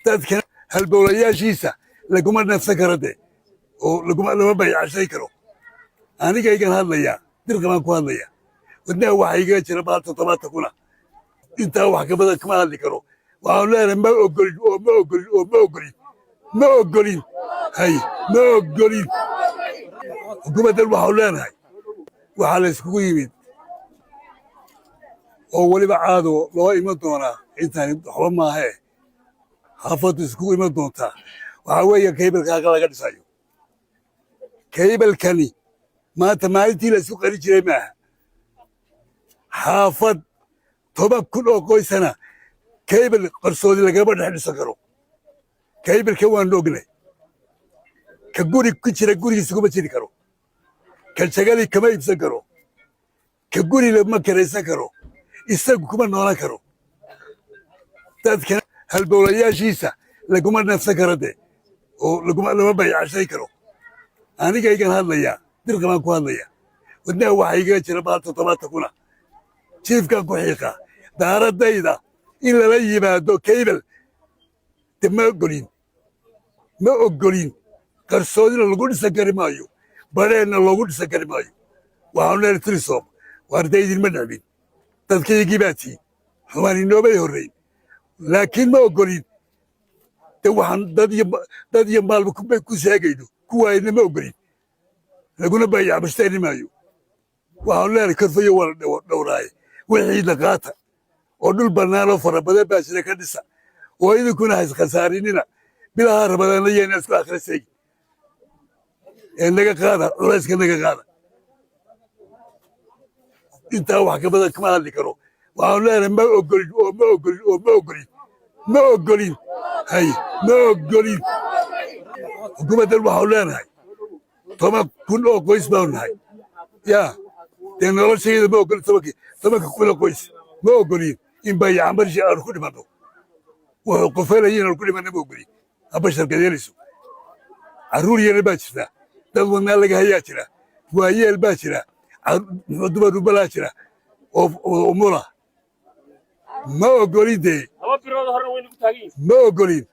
Dadka halbowlayaashiisa laguma neefsan karo de, oo lama bayacashay karo. Anigaygan hadlayaa, dirqa baan ku hadlaya. Wadnaha waxaa igaga jira bahal 70 kuna. Intaa wax ka badan kama hadli karo. Waxaanu leenahay: ma ogolin oo ma ogolin oo ma ogolin, ma ogolin, hay, ma ogolin. Xukuumaddan waxaanu leenahay: waxaa la iskugu yimid oo weliba caado loo iman doonaa, intaan waxba maahee, xaafaddu iskugu iman doontaa. Waxaa weeye cable-ka halka laga dhisayo. Cable-kani maanta maalintii la isku qarin jiray maaha. Xaafad 10,000 oo qoysana cable qarsoodi lagama dhex dhisan karo. Cable-ka waanu ognay. Ka guri ku jira gurigiisa kuma jiri karo, ka jagali kama iibsan karo, ka guri lama karaysan karo, isagu kuma noolan karo. Dadka halbowlayaashiisa laguma neefsan karo de, oo lama bayacashay karo. Anigaygan hadlayaa, dirqa baan ku hadlaya. Wadnaha waxaa igaga jira bahal 70 kuna. Jiifkaan ku xiiqaa. Daaradayda in lala yimaado cable de ma ogolin, ma ogolin. Qarsoodina lagu dhisan kari maayo, badheenna loogu dhisan kari maayo. Waxaanu leenahay Telesom: waarda idinma necbin, dadkaygii baa tii xumaan inoomay horrayn, laakiin ma ogolin de. Waxaan dad iyo maalba ku seegayno kuwaayna ma ogolin, laguna baayacbashtayni maayo. Waxaanu leenahay: korfayo waa la dhowraaye, wixii qaata oo dhul bannaanoo fara badan baa jira, ka dhisa, oo idinkuna hays khasaarinina. Bilaha Ramadaanna yayna isku akhira seegin ee naga qaada culayska, naga qaada. Intaa wax ka badan kama hadli karo. Waxaanu leenahay: ma ogolin oo ma ogolin oo ma ogolin, ma ogolin, hay, ma ogolin. Xukuumaddan waxaanu leenahay: 10,000 oo qoys baanu nahay yaa dee. Noloshayda ma ogolin. 10-ka kun oo qoys ma ogolin in bayacamarshi aanu ku dhimanno. Wuxuu qofelaya inaanu ku dhimanno ma ogolin. Haba sharkadeelayso. Carruur yar baa jirta, dad wadnaa laga hayaa jira, waayeel baa jira, dumar rubalaa jira oo umula. Ma ogolin dee. 2 bilood horena waynu ku taagan yihin. Ma ogolin,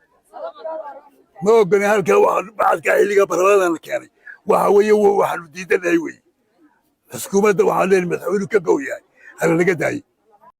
ma ogolin. Halkaa waxaa bacadka xilliga barlamadan la keenay waxa weeye waxaanu diidanahay weeye. Xukuumadda waxaan leenahay: madaxweynuhu ka gow yahay, hala laga daayo.